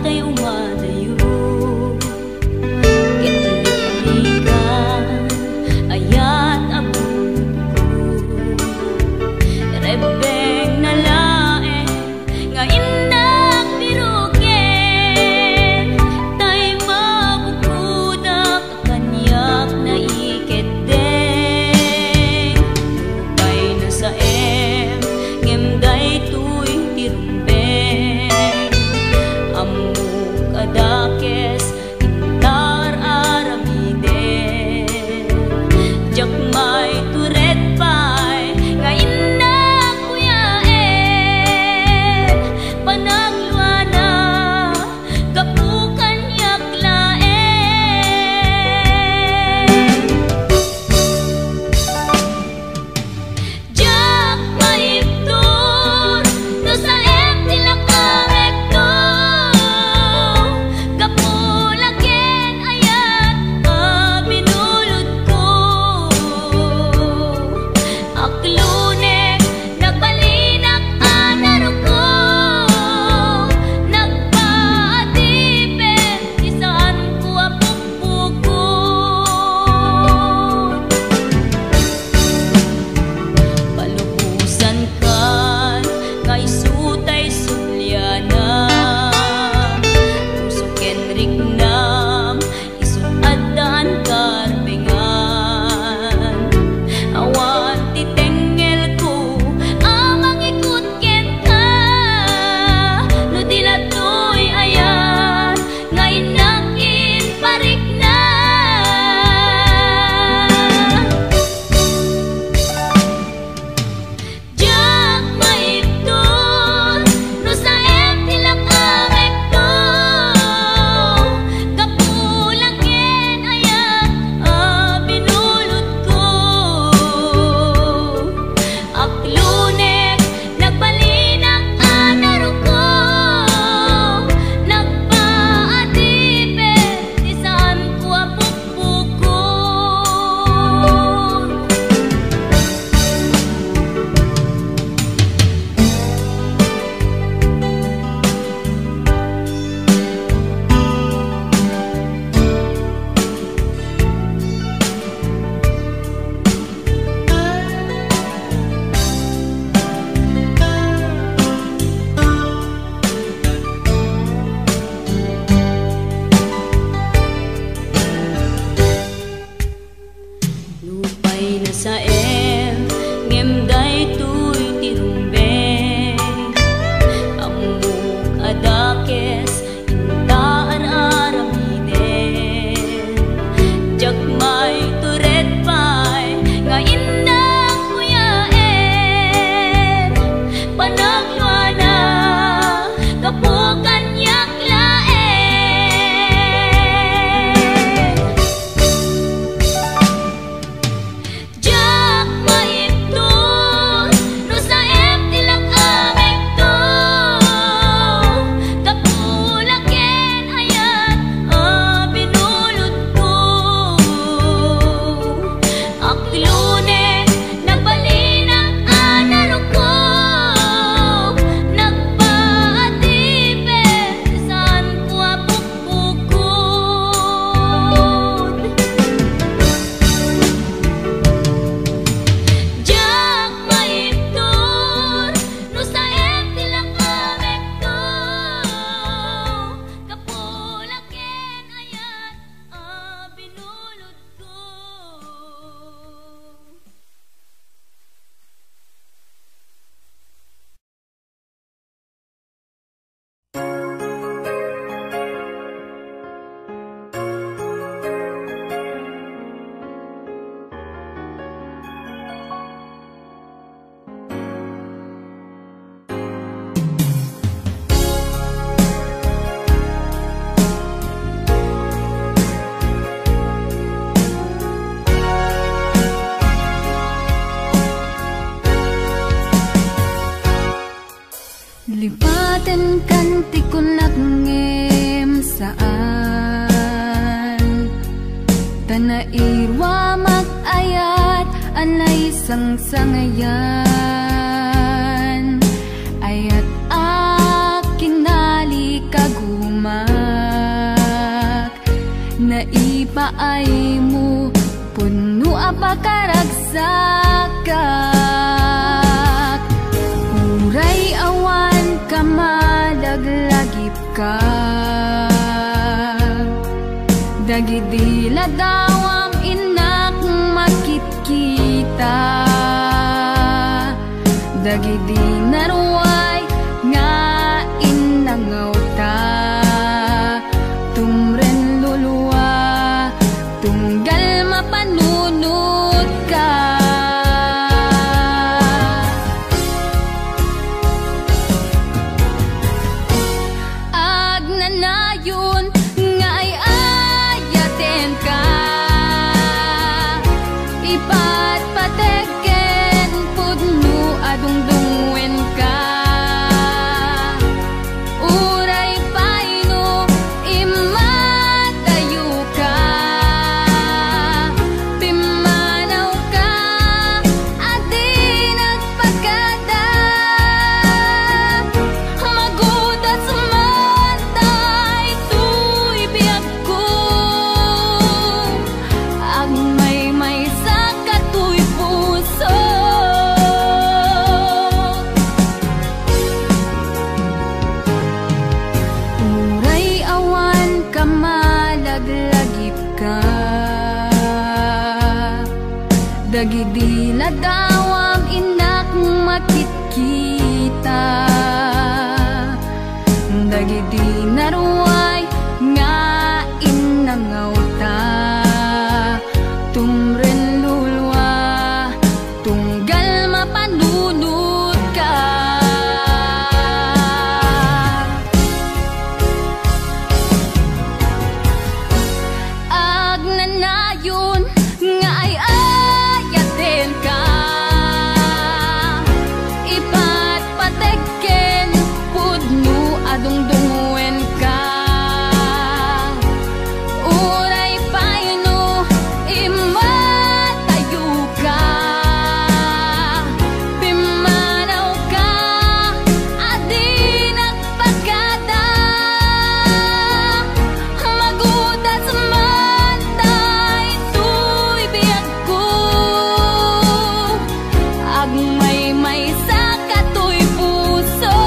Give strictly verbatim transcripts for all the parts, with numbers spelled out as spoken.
tay umadayo. Ket liklikan, ayat a bukko. Rebbengna laeng nga innak biroken, tay mabukodak kaniak naikeddeng. Nupay nasaem, ngem daytoy ti rumbeng. Ammok a dakes, intar aramiden. Diak maitured pay nga innak kuyaen. Panagluana, gapu kaniak laeng. Diak maibtur no saem ti lakamekto. Gapu la ken ayat a binulodko. Aklonek, nagbalinak a naruko. Nagpaadipen ti saanko a pukpukot. Palubosankan nga isu tay subliana. Puso ken riknam, isu addaan karbengan. Awan ti tengngelko a mangikut kenka, no di la toy ayat nga innak kin parikna. Diak maibtur no saem ti lakamekto. Gapu la ken ayat a binulodko. Aklonek, nagbalinak a naruko. Nagpaadipen ti saanko a pukpukot. Nupay nasaem, ngem daytoy ti rumbeng. Ammok a dakes, inta ar-aramiden. Diak maitured pay nga innak kuyaen. Panagluana, gapu kaniak laeng. Diak maibtur no saem ti lakamekto. Gapu la ken ayat a binulodko. Aklonek, nagbalinak a naruko. Nagpaadipen ti saanko a pukpukot. Diak maibtur no saem ti lakamekto. Gapu la ken ayat a binulodko. Lipatenkan ti kunak ngem saan, ta nairuamak ayat a naisangsangayan. Ayat a kinali kaguma. Ipaaymo, pudno a pakaragsakak. Uray awan ka malaglagipka. Dagidi ladawam innak makitkita. Dagidi naruay nga innangawta. Tumren lulua, tunggal mapanunotka. Agnanayon nga ay-ayatenka. Ipatpatek ken pudno a dungdungngoenka. Uray pay no immadayoka, pimmanawka a di nagpakada. Magudas man daytoy biag ko, agmaymaysa katoy puso. Uray awan ka malaglagipka, dagidi ladawam innak makitkita. Dagidi naruay nga innangawta, tumren lulua, tunggal mapanunotka. Agnanayon nga ay-ayatenka. Ipatpatek ken pudno a dungdungngoenka. Uray pay no immadayoka, pimmanawka a di nagpakada. Magudas man daytoy biag ko, agmaymaysa katoy puso.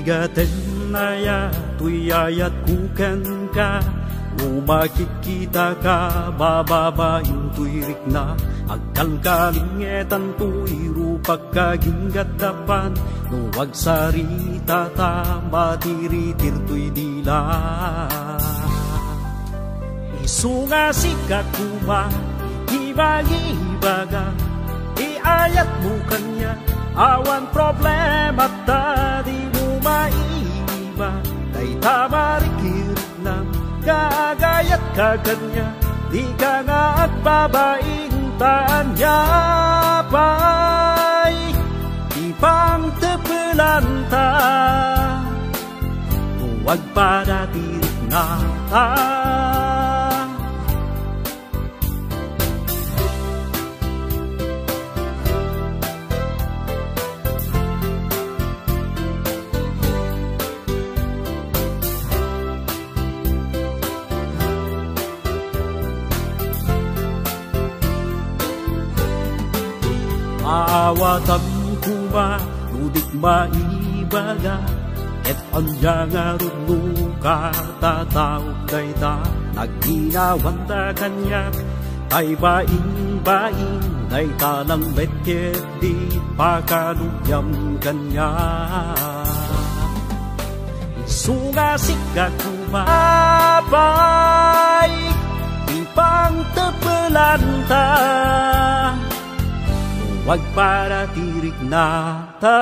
Gaten aya toy ayatko kenka, no makitkitaka, bababain toy rikna, agkalkalingetan toy rupak kaginggaddapan, no agsaritata, matiritir toy dila. Isu nga sika koma, iti mangibaga, ti ayatmo kaniak, awan problema ta dimo maiba. Dayta marikiriknam nga agayatka kaniak, dika nga agbabain ta ania pay ti pangtepelanta. No agpada ti riknata. Maawatam koma no dik maibaga, ket ania ngarud no katataok dayta? Nagginawanta kaniak, tay bainbain, dayta lang met ket di pakalugiam kaniak. Isu nga sika koma, apay, ti pangtepelanta, no agpada ti riknata.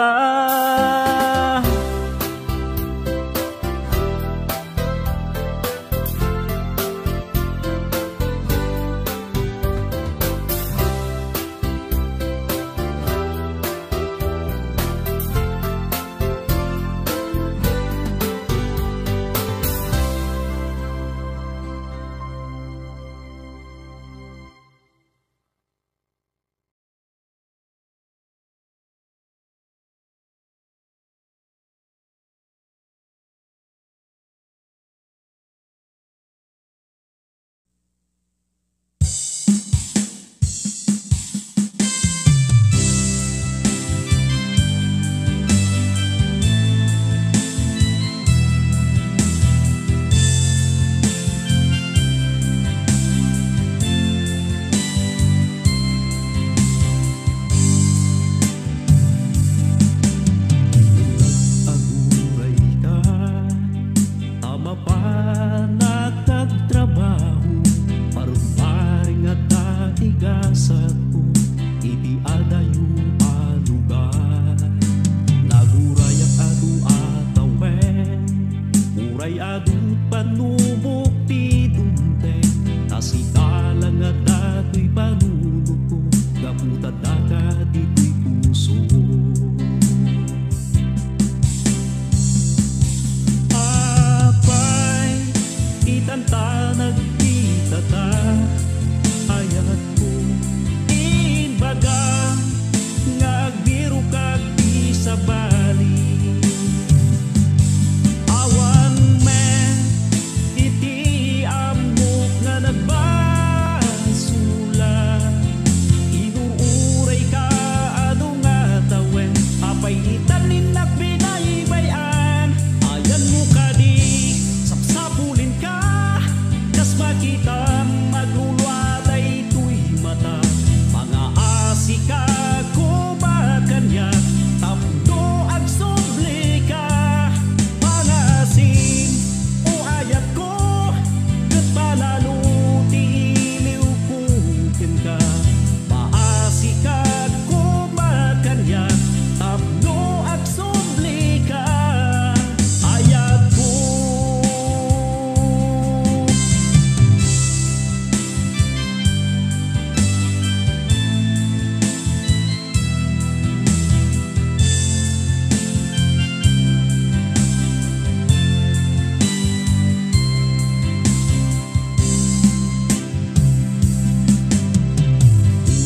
Agurayka, ta mapanak agtrabaho, parumpareng ta ti gasatko iti adayo a lugar. Nagurayak adu a tawen, uray adu panubok ti dumteng, ta sika la nga datoy panunotko, gapu ta daka ditoy puso. Apay, itanta nagkitata, ayatko, imbagam nga agbirokak ti sabali. Awan met iti ammok nga nagbasol. Inur-urayka adu nga tawen, apay itan innak binaybay-an? Ayanmo kadi, sapsapulinka, kas makitam, aglulua daytoy mata. Mangaasika koma kaniak, tapno agsublika. Pangaasim, o ayatko, ket palalo ti iliwko kenka. Maasika koma kaniak tapno agsublika, ayatko.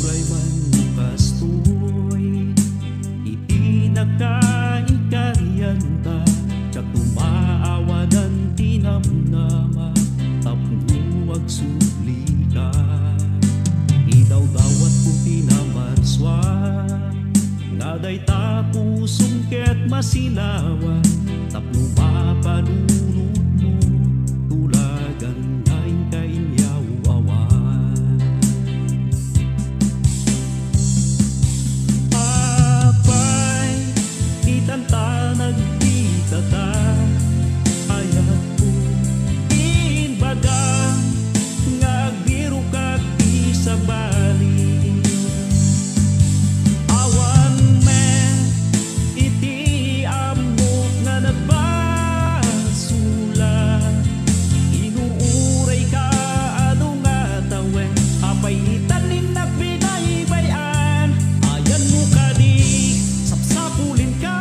Uray man no kastoy, iti nakaikarianta, diak tumaawadan ti namnama, tapno agsublika. Idawdawatko ti namarsua, nga dayta pusom ket masilawa, Tapno mapanunotmo, tulagan nga inka inyaw-awan. Apay, itanta nagkitata, ayatko, imbagam nga agbirokak ti sabali. Awan met iti ammok nga nagbasol. Inur-urayka adu nga tawen, apay itan innak binaybay-an. Ayanmo kadi, sapsapulinka,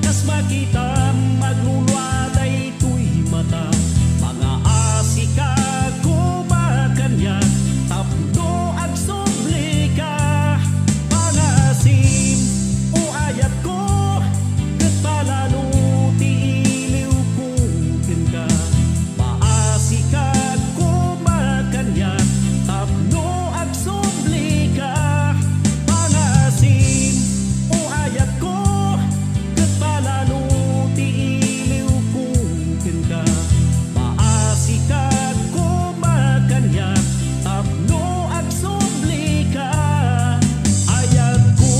kas makitam, maglulua daytoy mata. Mangaasika, koma kaniak, tapno agsublika. Pangaasim, o ayatko, ket palalo ti iliwko kenka. Maasika, koma kaniak, tapno agsublika. Pangaasim, o ayatko, ket palalo ti iliwko kenka. Maasika, koma kaniak, tapno agsublika, ayatko.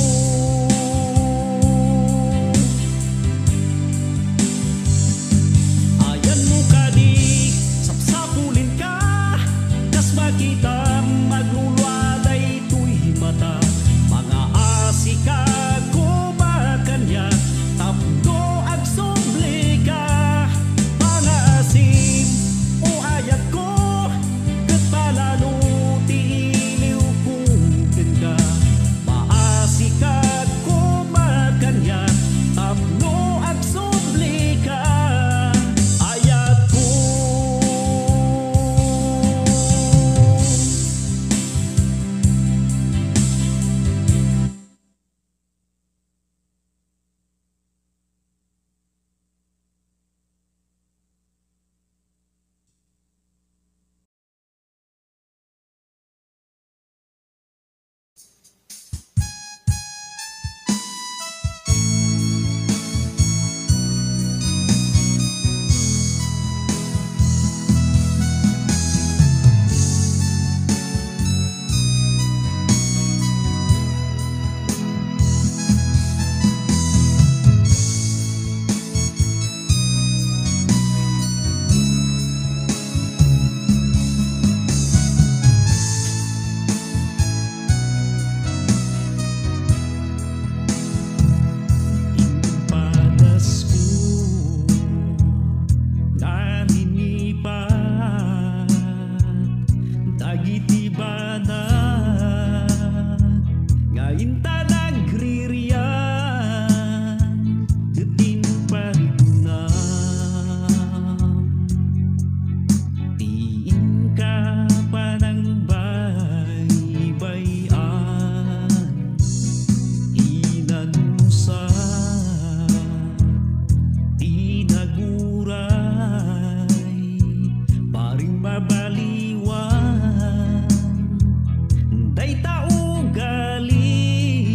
Ayanmo kadi, sapsapulinka, kas makitam, maglulua daytoy mata. Mangaasika, koma kaniak, tapno agsublika. Pangaasim, o ayatko, ket palalo ti iliwko kenka. Maasika, koma kaniak, tapno agsublika, ayatko. Impadasko nga ninipat dagiti banag nga inta nagririan ket imparigunam ti inka panangbaybay-an. Inanusa ti naguray, paring mabaliwan dayta ugali.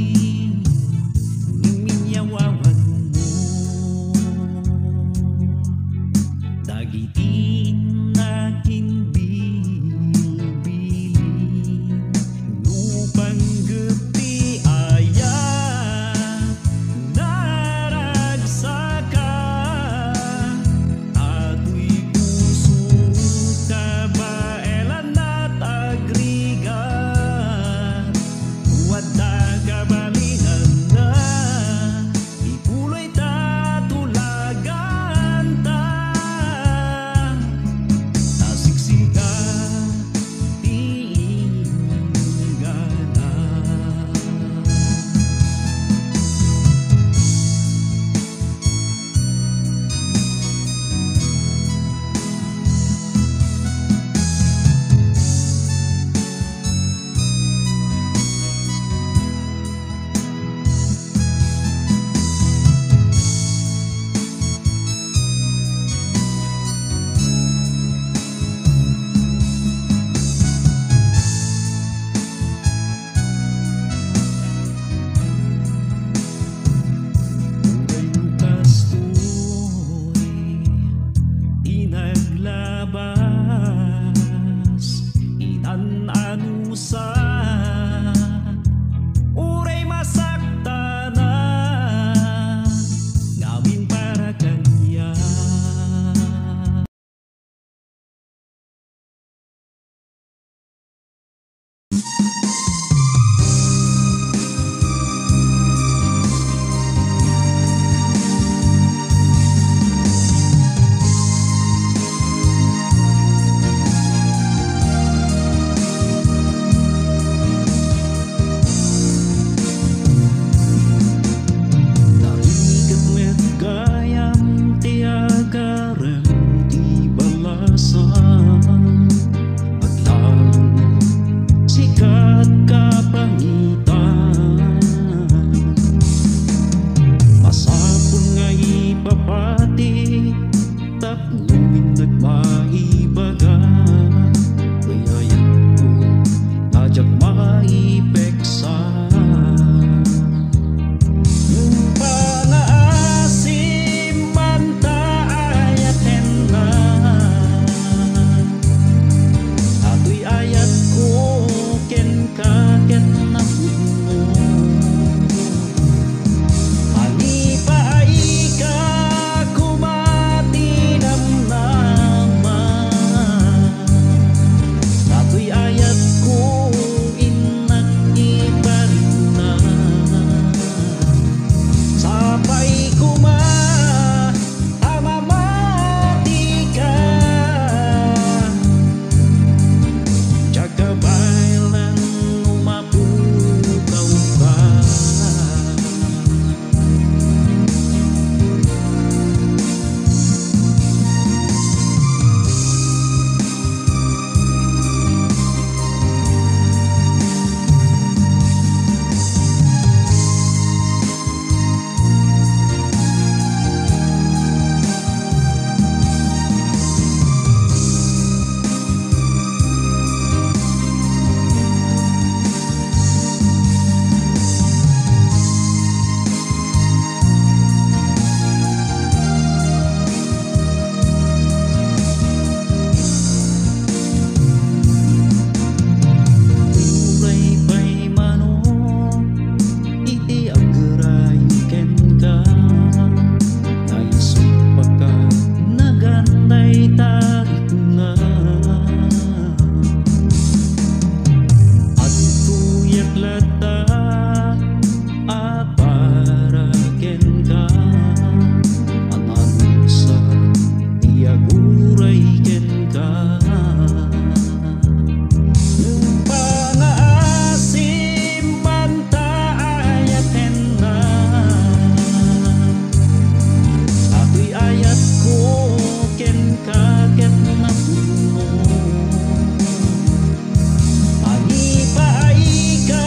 latta a para kenka, anansa ti aguray kenka. Ngem pangaasim man ta ayatenna, atoy ayatko kenka ket napuno. Mangipaayka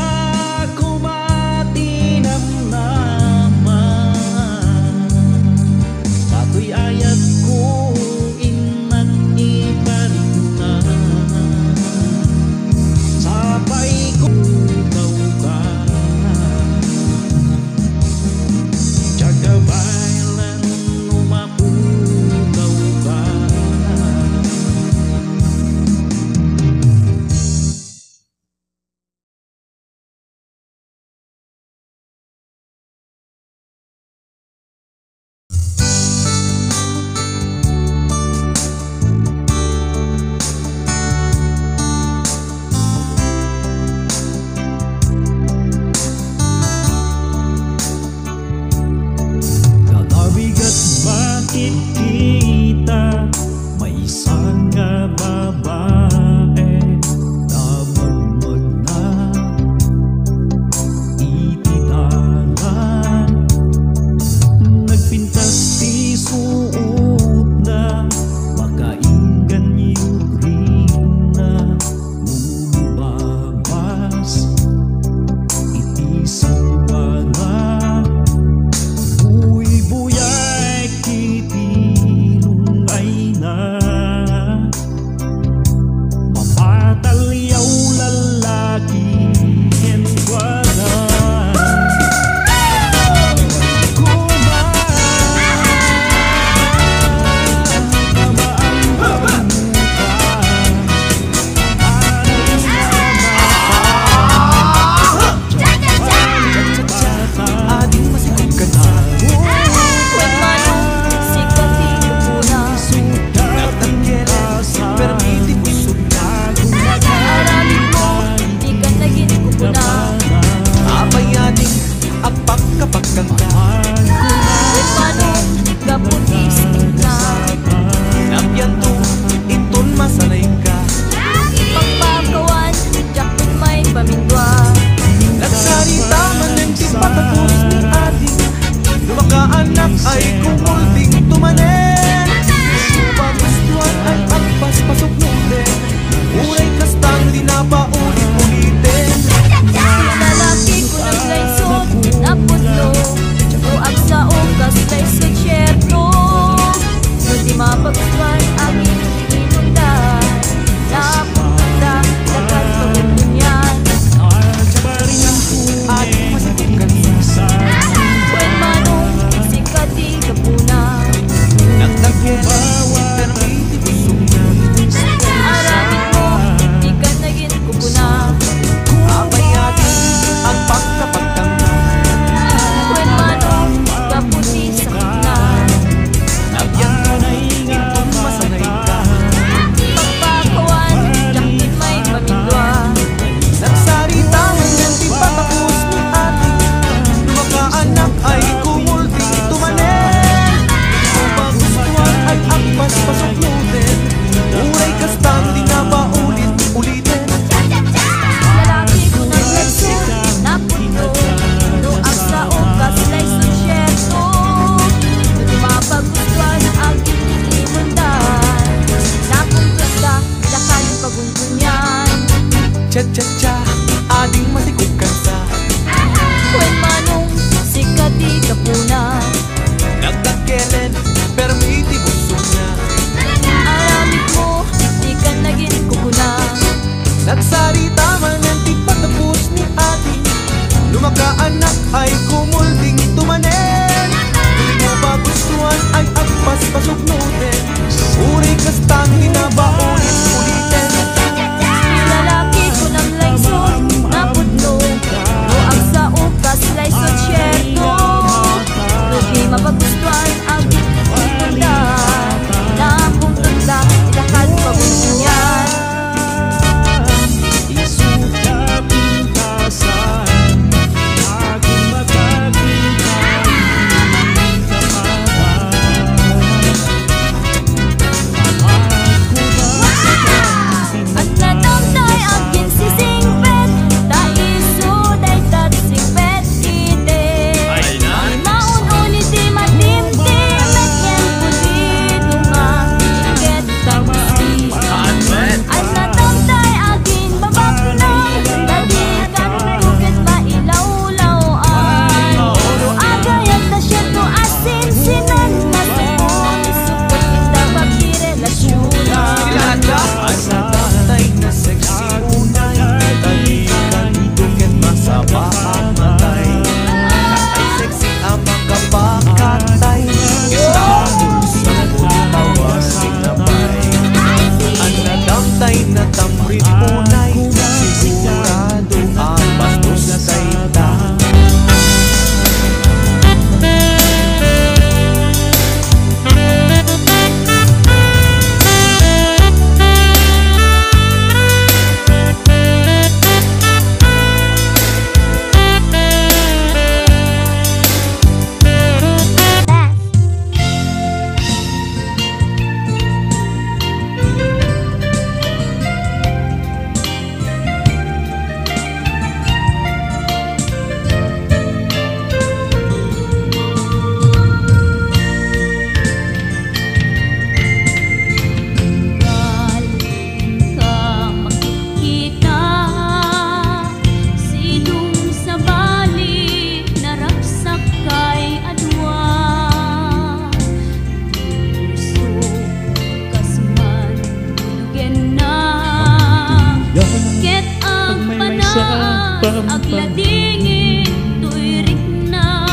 Dingin toy rikna,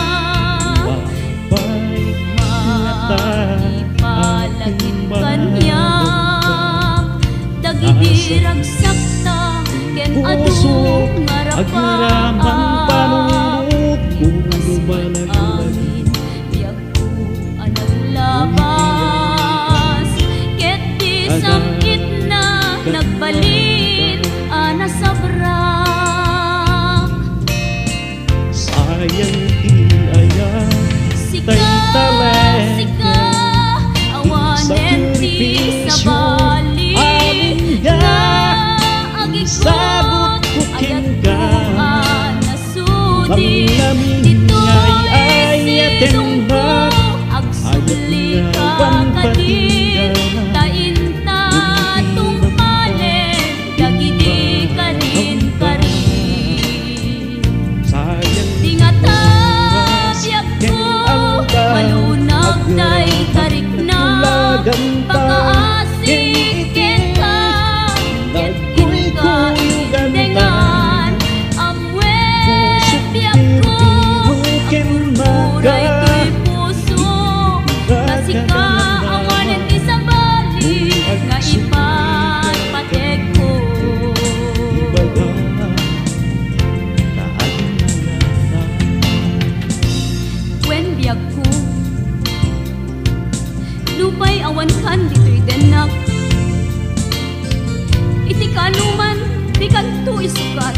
maipalagip kaniak dagidi ragsakta ken adu nga rapaak. Kas man amin, biagko a naglabas, ket di sam-itna nagbalin a nasabrak. Sayang ti ayat, sika, sika, awanen ti sabali nga agikot, ayatko a nasudi. Ditoy sidongko, agsubli ka kadi, ta inta tungpalen dagidi karin-kari. Di ngata biagko malunag dayta rikna, pakaasi kenka, ket inka indengan. Amuen biagko, agurguray toy puso, ta sika awanen ti sabali nga ipatpategko. Wen, biagko, nupay awankan ditoy dennak, iti kaanoman, dikanto isukat.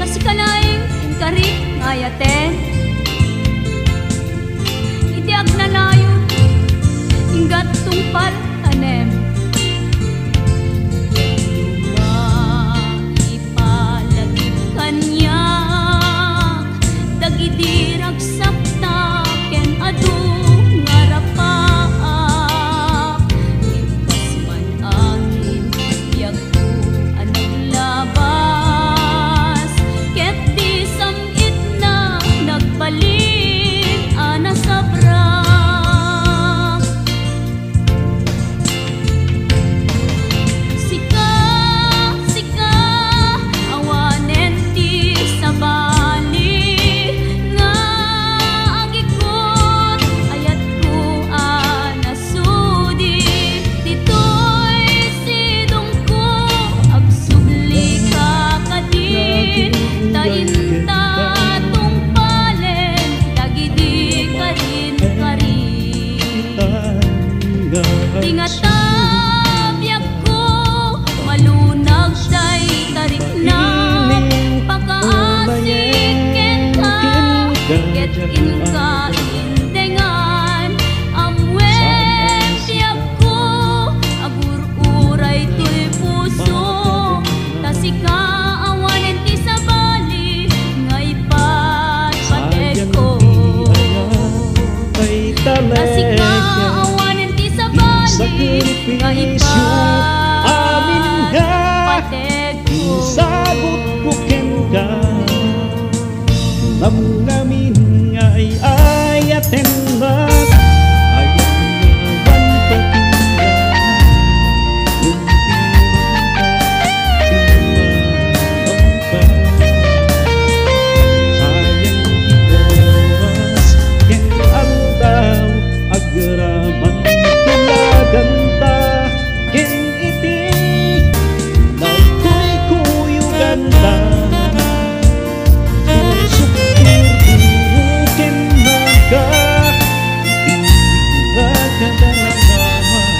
Ta sika laeng inkari nga ayaten. Iti agnanayon, inggat tungpal tanem. Maipalagip kaniak dagidi ragsakta ken adu nga rapaak. Kas man amin, biagko a naglabas, ket di sam-itna nagbalin a nasabrak. Sika, sika, awanen ti sabali nga agikot, ayatko a nasudi. Ditoy sidongko, agsubli ka kadi, ta inta tungpalen dagidi karin-kari. Di ngata biagko malunag dayta rikna, pakaasi kenka, ket inka indengan. Amuen biagko, agur-uray toy puso, ta sika awanen ti sabali nga ipatpategko. Ta sika awanen ti sabali nga ipatpategko. Isagutko kenka, namnamnami nga ay-ayatennak, ay-ayatennak. Sayang ti oras ken aldaw, agraman ti laganta ken iti nagkuykuyoganta. Pusok ti ken maga, iti kadalaman.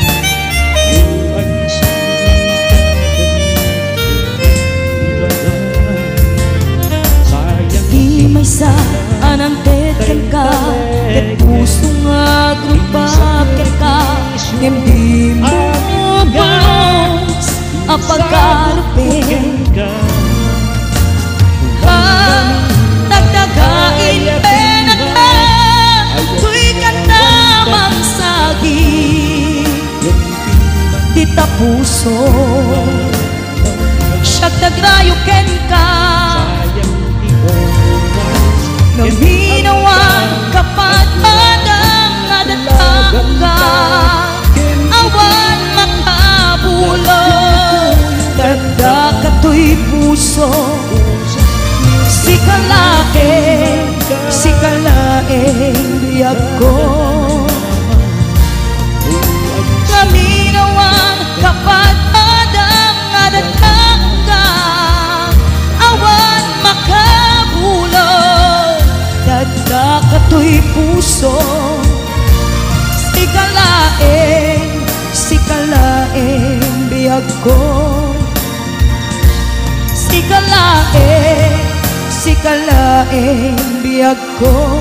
Di maysa a nangted kenka, ket puso nga agrubak kenka, ngem dimo pulos a pagarupen. Ha, dagdaga impenakna, toy kanta mangsagi. Dita puso, siak nagrayo kenka. Naminawan ka, padpadam nga dataka, awan makabulong. Dagdagatoy puso. Agko. Ngamin awan kapad-adda nga datangga, awan makabulo, dataka toy puso. Sika laeng, sika laeng biagko. Sika laeng, sika laeng biagko.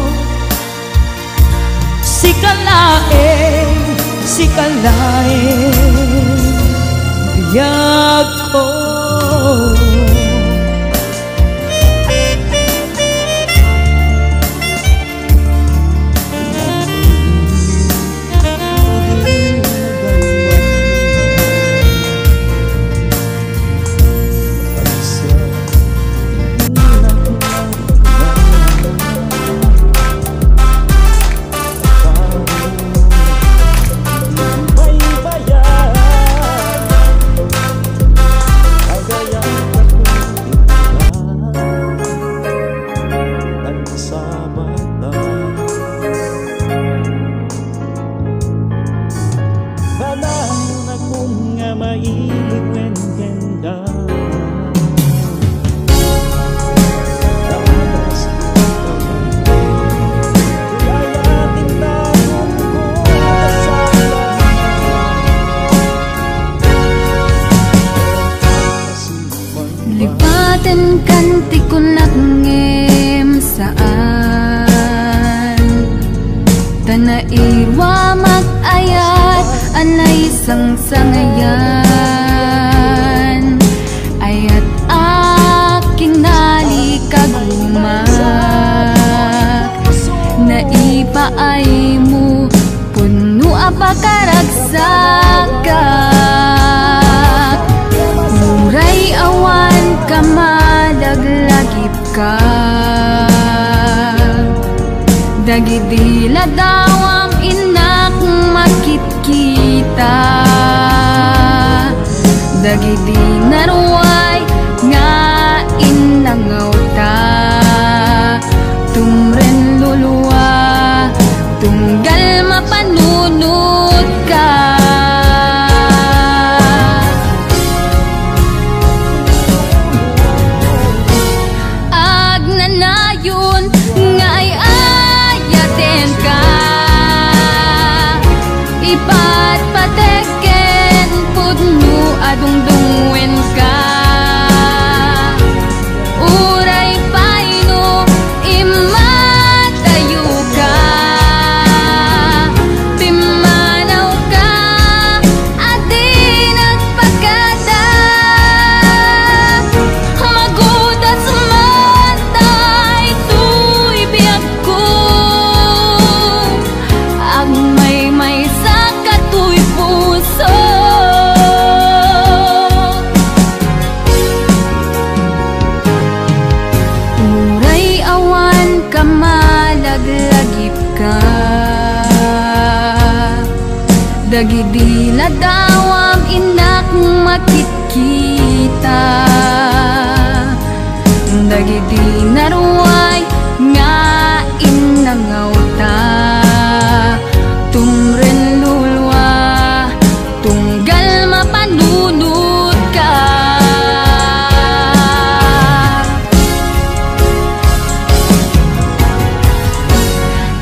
Sika laeng, sika laeng biagko. Lipatenkan ti kunak ngem saan. Ta nairuamak ayat a naisangsangayan. Ayat a kinalikagumak. Naipaaymo Pudno a pakaragsakak, uray awan ka malaglagipka. Dagidi ladawam innak makitkita, dagidi naruay nga innangawta. Tumren lulua, tunggal mapanunotka. Agnanayon nga ay-ayatenka. Ipatpatek ken pudno a dungdungngoenka. Uray pay no immadayoka, pimmanawka a di nagpakada. Magudas man daytoy biag ko, agmaymaysa ka toy puso. Uray awan ka malaglagipka, dagidi ladawam innak makitkita. Dagidi naruay nga innangawta, tumren lulua, tunggal mapanunotka.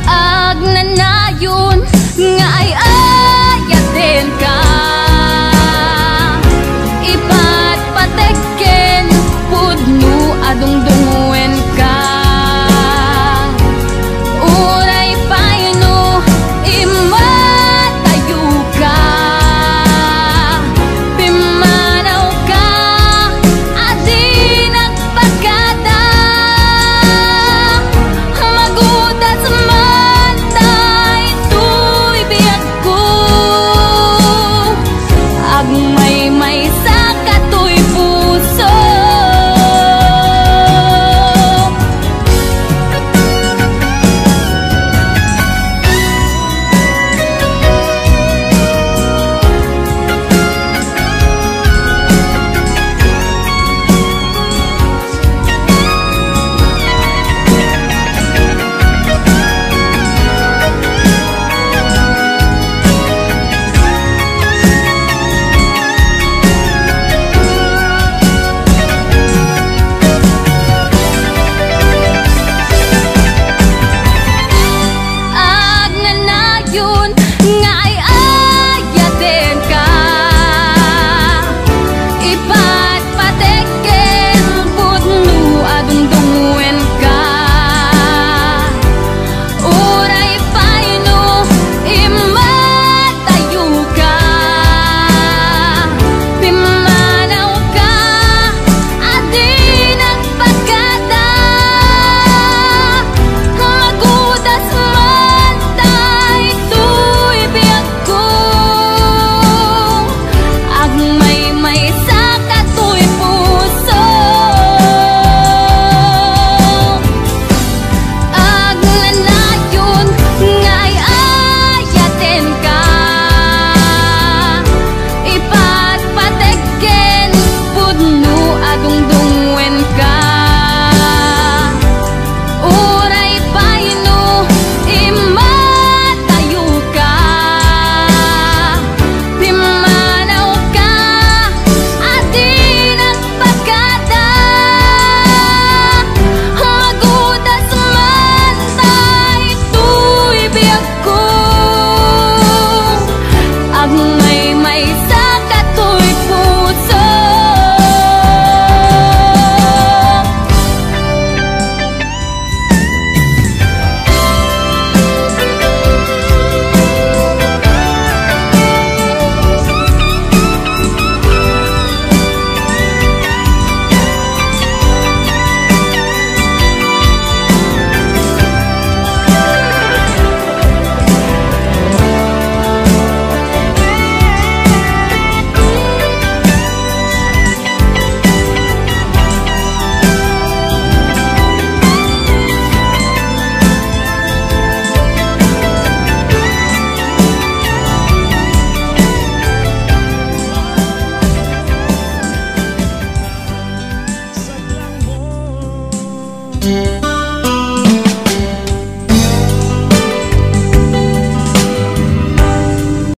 Agnanayon nga ay-ayatenka. Ipatpatek ken pudno a dungdungngoenka. Uray pay no immadayoka, pimmanawka a di nagpakada. Magudas man daytoy biag ko, agmaymaysa ka toy puso.